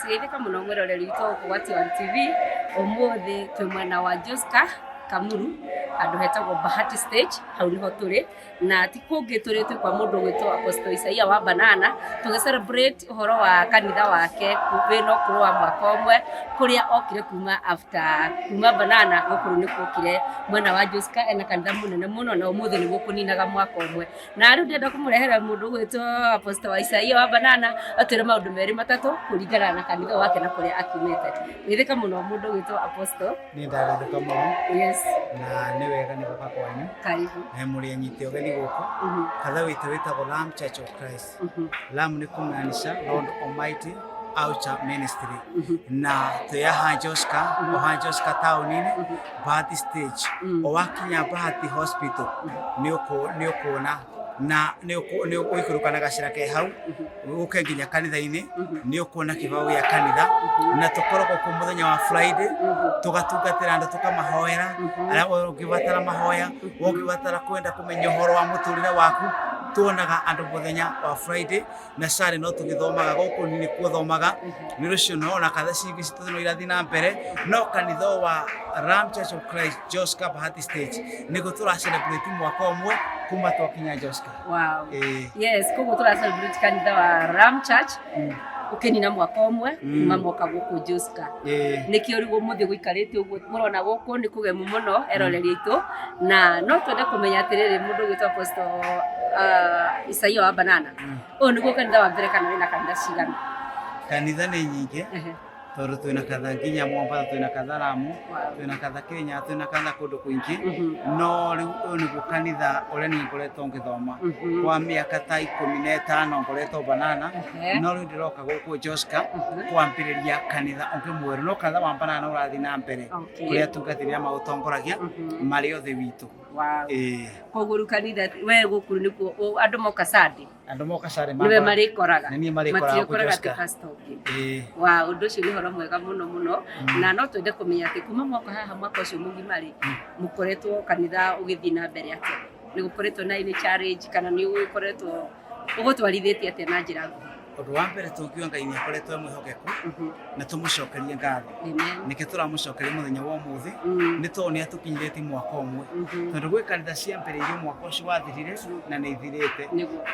Geithĩka mũno mwĩroreri witũ gũkũ gwa T1 TV. Ũmũthĩ twĩ mwena wa Joska Kamuru, handũ hetagwo Bahati Stage, hau nĩho tũrĩ. Na ti kũngĩ tũrĩ, twĩ kwa mũndũ ũgwĩtwo Apostle Isaia wa Banana, tũgĩ celebrate ũhoro wa kanitha wake wĩna ũkũrũ wa mwaka ũmwe, kũrĩa okire kuma after kuma Banana, gũkũ rĩu nĩkuo okire mwena wa Joska, ena kanitha mũnene mũno na ũmũthĩ nĩguo ũkũninaga mwaka ũmwe. Na rĩu ndĩrenda kũmũrehera mũndũ ũgwĩtwo Apostle wa Isaia wa Banana atwĩre maũndũ merĩ matatũ kũringana na kanitha wake na kũrĩa akiumĩte. Geithĩka mũno mũndũ ũgwĩtwo Apostle. Nĩ ndageithĩka mũno. Yes. Na nĩ wega nĩ gũka kwanyu. Karibu. Na mũrĩ anyite ũgeni gũkũ. Kanitha witũ wĩtagwo Lamb Church of Christ. Lamb nĩ kũmaanisha Lord Almighty Outreach Ministry. Na twĩ haha Joska, o haha Joska taũni-inĩ, Bahati stage. O wakinya Bahati Hospital nĩ ũkuona na nĩ ũgũikũrũka na gacĩra ke hau ũke nginya kanitha-inĩ, nĩ ũkuona kĩbaũ gĩa kanitha. Na tũkoragwo kuo mũthenya wa Friday, tũgatungatĩra andũ, tũkamahoera arĩa ũngĩbatara mahoya, ũngĩbatara kwenda kũmenya ũhoro wa mũtũrĩre waku, tuonaga andũ mũthenya wa Friday. Na Sunday no tũgĩthomaga gũkũ, niĩ nĩkuo thomaga nĩ rũciũ, no ona kanitha cingĩ citũ no irathiĩ na mbere, no kanitha wa Ram Church of Christ Joska Bahati Stage nĩguo tũra celebrate mwaka ũmwe kuma twakinya Joska. Wow. Yes, koguo tũra celebrate kanitha wa Ram Church ũkĩnina mwaka ũmwe kuma moka gũkũ Joska. Nĩkĩo rĩu ũmũthĩ gũikarĩte ũguo mũrona gũkũ nĩ kũgemu mũno eroreri aitũ, na no twende kũmenya atĩrĩrĩ, mũndũ ũgwĩtwo Apostle Isaia wa Banana, ũyũ nĩguo kanitha wa mbere kana wĩna kanitha cigana? Kanitha nĩ nyingĩ, tondũ twĩna kanitha nginya Mombatha, twĩna kanitha Lamu, twĩna kanitha Kenya, twĩna kanitha kũndũ kũingĩ, no rĩu ũyũ nĩguo kanitha ũrĩa niĩ ngoretwo ngĩthoma kwa mĩaka ta 15 ngoretwo Banana, no rĩu ndĩroka gũkũ Joska kwambĩrĩria kanitha ũngĩ mwerũ, no kanitha wa Banana ũrathiĩ na mbere kũrĩa atungatĩri arĩa maũtongoragia marĩ othe witũ. Koguo rĩu kanitha we gũkũ nĩkuo andũ moka Sunday? Andũ moka Sunday nĩwe marĩkoraga? Nĩ niĩ marĩkoraga gũkũ Matirĩkoraga Joska. atĩ pastor ũngĩ. Wa ũndũ ũcio nĩ ũhoro mwega mũno mũno, na no twende kũmenya atĩ kuma mwoka haha mwaka ũcio mũgima rĩ, mũkoretwo kanitha ũgĩthiĩ na mbere atĩa? Nĩ gũkoretwo na any challenge kana nĩ ũgĩkoretwo ũgũtwarithĩtie atĩa na njĩra nguhĩ? Ũndũ wa mbere tũngiuga Ngai nĩ akoretwo e mwĩhokeku na tũmũcokerie ngatho. Nĩkĩo tũramũcokeria mũthenya wa ũmũthĩ, nĩ tondũ nĩ atũkinyithĩtie mwaka ũmwe. Tondũ gwĩ kanitha ciambĩrĩirio mwaka ũcio wathirire na nĩ ithirĩte.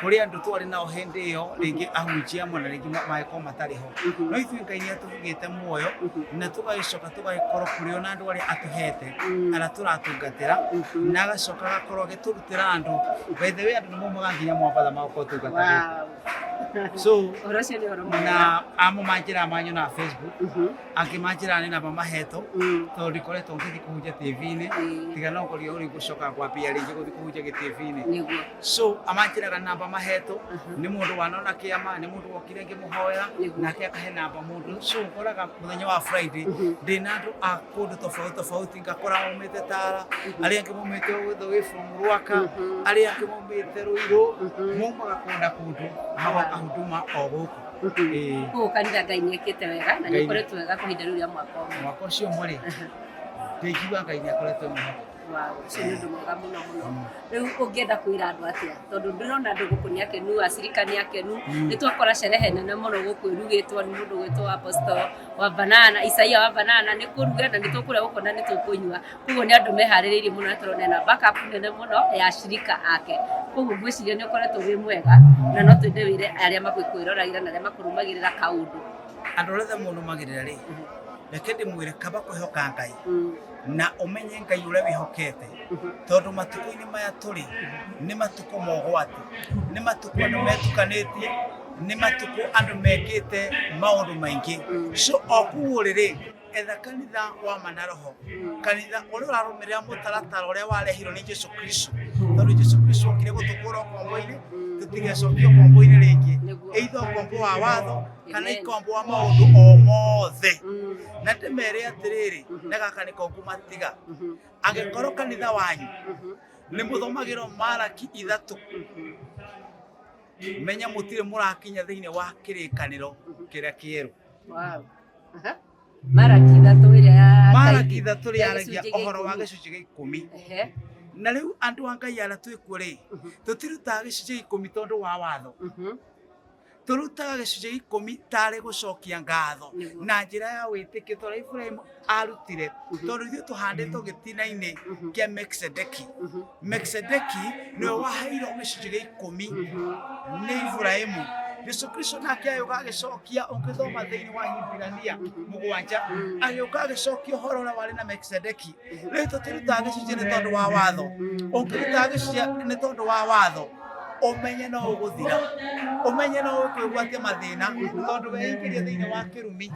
Kũrĩ andũ twarĩ nao hĩndĩ ĩyo, rĩngĩ ahunjia amwe na rĩngĩ magĩkorwo matarĩ ho. No ithuĩ Ngai nĩ atũhugĩte muoyo na tũgagĩcoka tũgagĩkorwo kũrĩ ona andũ arĩa atũhete arĩa tũratungatĩra, na agacoka agakorwo agĩtũrutĩra andũ. By the way, andũ nĩ maumaga nginya Mombatha magoka ũtungata gũkũ. So Ũhoro ũcio nĩ ũhoro mwega. Na amwe manjĩraga manyona Facebook, angĩ manjĩraga nĩ namba mahetwo, tondũ ndikoretwo ngĩthiĩ kũhunjia TV-inĩ, tiga no ngorio rĩu ngũcoka kwambia rĩngĩ gũthiĩ kũhunjia gĩtv-inĩ. So amanjĩraga namba mahetwo nĩ mũndũ wanona kĩama, nĩ mũndũ wokire ngĩmũhoera, nake akahe namba mũndũ. So ngoraga mũthenya wa Friday ndĩna andũ a kũndũ tofauti tofauti, ngakora maumĩte Tara, arĩa angĩ maumĩte all the way from Rwaka, arĩa angĩ maumĩte Ruiru, maumaga kũndũ na kũndũ magoka huduma o gũkũ. Koguo kanitha Ngai nĩ ekĩte wega na nĩ ũkoretwo wega kwa ihinda rĩu rĩa mwaka ũmwe. Mwaka ũcio ũmwe rĩ, ndingiuga Ngai nĩ akoretwo e mwĩhokeku. Wow, ũcio nĩ ũndũ mwega mũno mũno. Rĩu ũngĩenda kwĩra andũ atĩa? Tondũ ndĩrona andũ gũkũ nĩ akenu, acirika nĩ akenu. Nĩ twakora sherehe nene mũno gũkũ ĩrugĩtwo nĩ mũndũ ũgwĩtwo Apostle wa Banana, Isaia wa Banana, nĩ kũruga na nĩ tũkũrĩa gũkũ na nĩ tũkũnyua. Koguo nĩ andũ meharĩrĩirie mũno na tũrona ena backup nene mũno ya acirika ake. Koguo ngwĩciria nĩ ũkoretwo wĩ mwega na no twende wĩre arĩa makwĩroragĩra na arĩa makũrũmagĩrĩra kaũndũ. Andũ arĩa othe mũnũmagĩrĩra rĩ, reke ndĩmwĩre kaba kwĩhoka Ngai na ũmenye Ngai ũrĩa wĩhokete, tondũ matukũ-inĩ maya tũrĩ nĩ matukũ ma ũgwati, nĩ matukũ andũ metukanĩtie, nĩ matukũ andũ mekĩte maũndũ maingĩ. So o kũu ũrĩ rĩ, etha kanitha wa ma na roho, kanitha ũrĩa ũrarũmĩrĩra mũtaratara ũrĩa warehirwo nĩ Jesu Kristo, tondũ Jesu Kristo okire gũtũkũra ũkombo-inĩ, tũtigecokia ũkombo-inĩ rĩngĩ, either ũkombo wa watho kana ikombo wa maũndũ o mothe. Na ndĩmere atĩrĩrĩ, na gaka nĩko ngũmatiga, angĩkorwo kanitha wanyu nĩ mũthomagĩrwo Maraki 3, menya mũtirĩ mũrakinya thĩinĩ wa kĩrĩkanĩro kĩrĩa kĩerũ. Wow. Aha. Maraki 3 ĩrĩa ya Maraki tithe, 3 ya yaragia gĩcunjĩ gĩa ũhoro wa ikũmi. gĩcunjĩ gĩa 10. Ehe. Na rĩu andũ a Ngai arĩa twĩkuo rĩ, tũtirutaga gĩcunjĩ gĩa 10 tondũ wa watho. Tũrutaga gĩcunjĩ ikũmi tarĩ gũcokia ngatho Nĩguo. na njĩra ya wĩtĩkio tondũ Ibrahim arutire tondũ ithuĩ tũhandĩtwo gĩtina-inĩ kĩa Melkizedeki. Melkizedeki nĩwe waheirwo gĩcunjĩ gĩa ikũmi nĩ Iburahĩmu. Jesu Kristo nake agĩũka agĩcokia, ũngĩthoma thĩinĩ wa Hibirania 7, agĩũka agĩcokia ũhoro ũrĩa warĩ na Melkizedeki. Rĩu tũtirutaga gĩcunjĩ nĩ tondũ wa watho. Ũngĩrutaga gĩcunjĩ nĩ tondũ wa watho, ũmenye no ũgũthira, ũmenye no ũkwĩgwatia mathĩna, tondũ weingĩria thĩinĩ wa kĩrumi,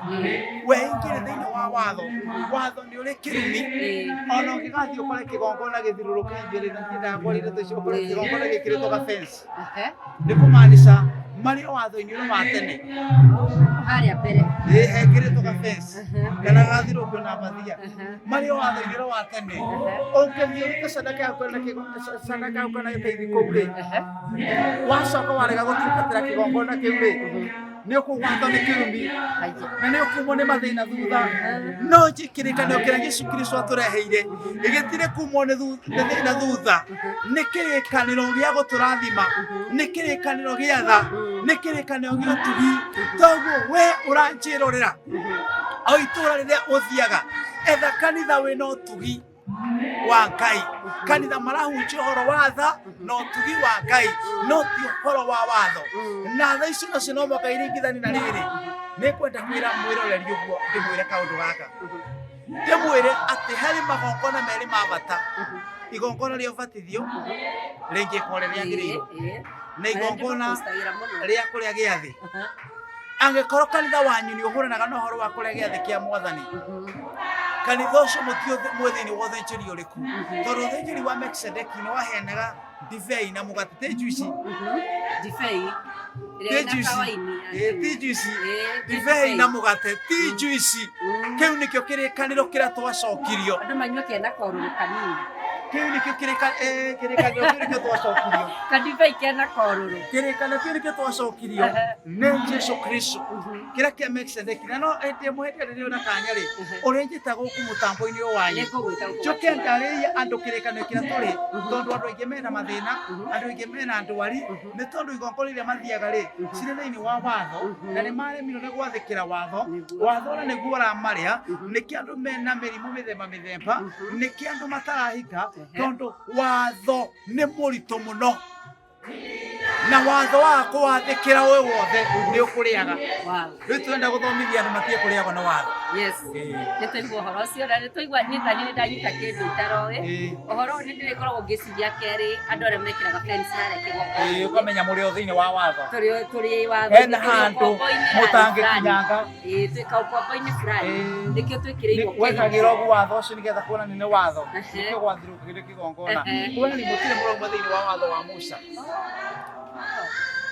weingĩria thĩinĩ wa watho. Watho nĩ ũrĩ kĩrumi. Ona ũngĩgathiĩ ũkore kĩgongona gĩthirũrũkĩirio rĩ, na ndiendaga kwaria ndeto icio, ũkore kĩgongona gĩkĩrĩtwo ga fence, nĩ kũmaanisha marĩ o watho-inĩ ũrĩa wa tene. Harĩa mbere. Ĩ, hekĩrĩtwo ga fence kana gathirũkio na mbathia, marĩ o watho-inĩ ũrĩa wa tene. Ũngĩthiĩ ũrute sadaka yaku kana sadaka yaku kana gĩteithio kũu rĩ, wacoka warega gũtungatĩra kĩgongona kĩu rĩ, nĩ ũkũgwatwo nĩ kĩrumi na nĩ ũkumwo nĩ mathĩna thutha. No kĩrĩkanĩro kĩrĩa Jesu Kristo atũreheire gĩtirĩ kumwo nĩ thĩna thutha, nĩ kĩrĩkanĩro gĩa gũtũrathima, nĩ kĩrĩkanĩro gĩa tha, nĩ kĩrĩkanĩro gĩa ũtugi. Toguo we ũranjĩrorera o itũra rĩrĩa ũthiaga, etha kanitha wĩna ũtugi wa Ngai, kanitha marahunjia ũhoro wa tha na ũtugi wa Ngai, no ti ũhoro wa watho. Na tha ici nacio no mũhaka iringithani na rĩrĩ, nĩ kwenda kwĩra mwĩroreri ũguo, ndĩmwĩre kaũndũ gaka, ndĩmwĩre atĩ harĩ magongona merĩ ma bata, igongona rĩa ũbatithio rĩngĩkorwo rĩagĩrĩirwo na igongona rĩa kũrĩa gĩathĩ. Angĩkorwo kanitha wanyu nĩ ũhũranaga na ũhoro wa kũrĩa gĩathĩ kĩa mwathani, kanitha ũcio mũtio mwĩ thĩinĩ wa ũthĩnjĩri ũrĩkũ, tondũ ũthĩnjĩri wa Melkizedeki nĩ waheanaga ndibei na mũgate, ti juici. Ndibei Ti ĩrĩa ĩna juici. kawaini. Ĩ, ti juici, ndibei na mũgate, ti juici. Kĩu nĩkĩo kĩrĩkanĩro kĩrĩa twacokirio. Andũ manyue kena korũrũ kanini. Kĩu nĩkĩo kĩrĩkanĩro kĩu nĩkĩo twacokirio. Kandibei kena korũrũ. Kĩrĩkanĩro kĩu nĩkĩo twacokirio nĩ Jesu Kristo, kĩrĩa kĩa Melkizedeki. Na no hĩndĩ ĩmwe, hĩndĩ ĩrĩa ndĩrĩ na kanya rĩ, ũrĩa njĩta gũkũ mũtambo-inĩ ũyũ wanyu, Nĩngũgwĩta gũkũ. Njoke ndarĩrie andũ kĩrĩkanĩro kĩrĩa tũrĩ, tondũ andũ aingĩ mena mathĩna, andũ aingĩ mena ndwari, nĩ tondũ igongona iria mathiaga rĩ, cirĩ thĩinĩ wa watho, na nĩ maremirwo nĩ gwathĩkĩra watho. Watho ũrĩa nĩguo ũramarĩa. Nĩkĩo andũ mena mĩrimũ mĩthemba mĩthemba, nĩkĩo andũ matarahika, tondũ watho nĩ mũritũ mũno, na watho wa kũwathĩkĩra wĩ wothe nĩ ũkũrĩaga. Wow. Rĩu twenda gũthomithia andũ matige kũrĩagwo nĩ watho. Yes. Nĩ twaigua ũhoro ũcio, na nĩ twaigua niĩ tani nĩ ndanyita kĩndũ itaroĩ. Ũhoro ũyũ nĩ ndĩrĩkoragwo ngĩciria kerĩ andũ arĩa mekĩraga fence harĩa kĩgongona. Ũkamenya mũrĩ o thĩinĩ wa watho. Tũrĩ watho. Hena handũ mũtangĩkinyanga. Ĩĩ, twĩ kaũkombo-inĩ fulani. Nĩkĩo twĩkĩrĩirwo. Wekagĩra ũguo watho ũcio nĩgetha kuonania nĩ watho, nĩkĩo gwathirũkagĩrio kĩgongona, kuonania mũtirĩ mũrauma thĩinĩ wa watho wa Musa.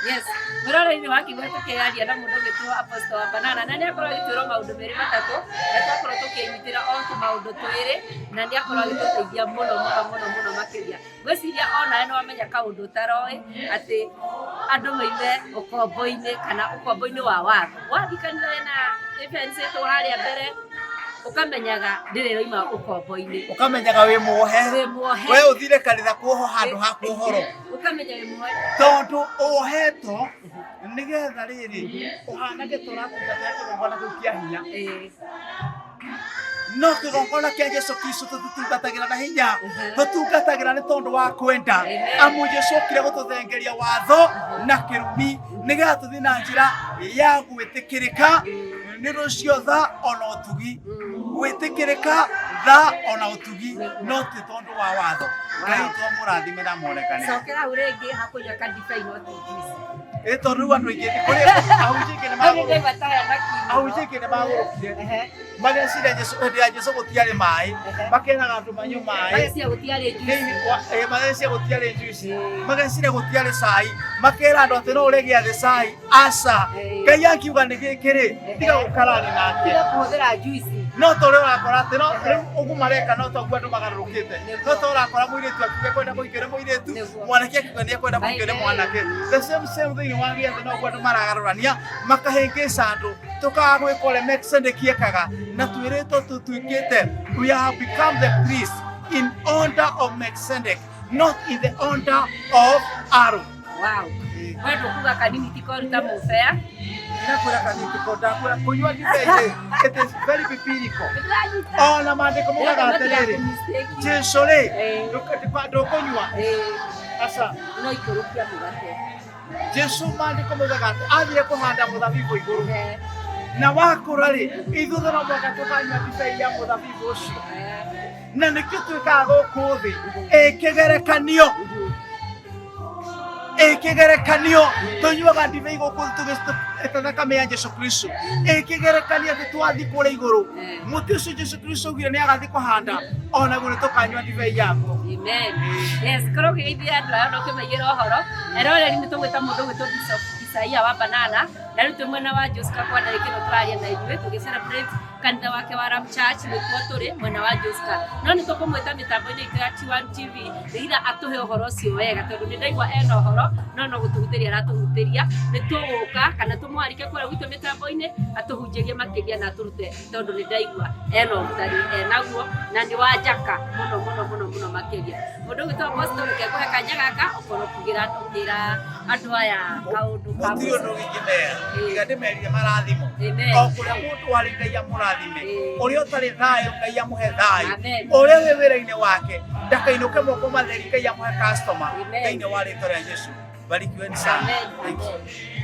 Yes, mwĩroreri wa kigwa, tũkĩaria na mũndũ ũgĩtwo Apostle wa Banana, na nĩ akorwo agĩtwĩra maũndũ merĩ matatũ, na twakorwo tũkĩnyitĩra o tũmaũndũ twĩrĩ, na nĩ akorwo agĩtũteithia mũno mũno mũno mũno makĩria. Ngwĩciria onawe nĩ wamenya kaũndũ ũtaroĩ, atĩ andũ moime ũkombo-inĩ kana ũkombo-inĩ wa watho. Wathiĩ kanitha wĩna ĩbensĩtwo harĩa mbere, ũkamenyaga ndĩrĩ ĩroima ũkombo-inĩ. Ũkamenyaga wĩ muohe. Wĩ muohe. We ũthire kanitha kuoho handũ ha kuohorwo. Ũkamenya wĩ muohe. Tondũ wohetwo nĩgetha rĩrĩ ũhanage ta ũratungata kĩgongona kĩu kĩa hinya, no kĩgongona kĩa Jesu Kristo tũtitungatagĩra na hinya, tũtungatagĩra nĩ tondũ wa kwenda. Amen. Amu Jesu okire gũtũthengeria watho na kĩrumi nĩgetha tũthiĩ na njĩra ya gwĩtĩkĩrĩka nĩ rũcio tha ona ũtugi, gwĩtĩkĩrĩka tha ona ũtugi, no ti tondũ wa watho. Ngai twamũrathime na monekane. Cokera hau rĩngĩ hakũnyua kandibei no ti juice. Ĩ, tondũ rĩu andũ aingĩ kũrĩ ahunjia aingĩ nĩ Hau nĩ magũrũkire. ndaigua ta hena kiugo. Ahunjia aingĩ nĩ magũrũkire, mageciria Jesu, hĩndĩ ya Jesu gũtiarĩ maĩ, makeraga andũ manyue maĩ. Mageciria gũtiarĩ juice. Thĩinĩ mageciria gũtiarĩ juice, mageciria gũtiarĩ cai, makera andũ atĩ no ũrĩe gĩathĩ cai. Aca, Ngai akiuga nĩ gĩkĩ rĩ, tiga gũkarani nake. Tiga kũhũthĩra juice. No ta ũrĩa ũrakora atĩ no rĩu ũguo mareka, no toguo andũ magarũrũkĩte, no ta ũrakora mũirĩtu akiuga kwenda kũhikio nĩ mũirĩtu, mwanake akiuga nĩ ekwenda kũhikio nĩ mwanake, the same same thĩinĩ wa gĩathĩ noguo andũ maragarũrania makahĩngĩca andũ, tũkaga gwĩka ũrĩa Melkizedeki ekaga, na twĩrĩtwo tũtuĩkĩte, we have become the priest in order of Melchizedek, not in the order of Aaron. Wow. We ndũkuga kanini ti koru ta mũbea. Ndakwĩra kanini ti koru, ndakwĩra kũnyua ndibei it is very biblical. Ona maandĩko maugaga atĩrĩrĩ, Jesu rĩ, ndũkũnyua. Aca. No ikũrũkia mũgate. Jesu maandĩko maugaga atĩ athire kũhanda mũthabibũ igũrũ. Na wakũra rĩ, ithuothe no mũhaka tũkanyua ndibei ya mũthabibũ ũcio. Na nĩkĩo twĩkaga gũkũ thĩ ĩkĩgerekanio ĩkĩgerekanio tũnyuaga ndibei gũkũ thĩ tũgĩta thakame ya Jesu Kristo ĩkĩgerekanio atĩ twathiĩ kũrĩa igũrũ mũtĩ ũcio Jesu Kristo augire nĩ agathiĩ kũhanda onaguo nĩ tũkanyua ndibei yaguo. Amen. Yes, korwo ũkĩgeithia andũ aya na ũkĩmaigĩra ũhoro eroreri nĩ tũgwĩta mũndũ ũgwĩtwo Bishop Isaia wa Banana na rĩu twĩ mwena wa Joska kwa ndagĩka ĩno tũraria na ithuĩ tũgĩ celebrate kanitha wake wa Ram Church nĩkuo tũrĩ mwena wa Joska no nĩ tũkũmwĩta mĩtambo-inĩ itũ ya T1 TV nĩgetha atũhe ũhoro ũcio wega tondũ nĩ ndaigua ena ũhoro no no gũtũhutĩria aratũhutĩria nĩ tũgũka kana tũmwarike kũrĩa gwitũ mĩtambo-inĩ atũhunjĩrie makĩria na atũrute tondũ nĩ ndaigua ena ũrutani enaguo na nĩ wa njaka mũno mũno mũno mũno makĩria mũndũ ũgwĩtwo Apostle reke ngũhe kanya gaka ũkorwo ũkĩra andũ aya kaũndũ ka Gũtirĩ ũndũ ingĩmera tiga ndĩmerire marathimo Amen. o kũrĩa mũndũ arĩ Ngai amũrathime Ĩĩ. ũrĩa ũtarĩ thayũ Ngai amũhe thayũ Amen. ũrĩa wĩ wĩra-inĩ wake ndakainũke moko matheri Ngai amũhe customer Amen. thĩinĩ wa rĩtwa rĩa Yesu. Barikiweni sana. Amen. Thank you. Amen.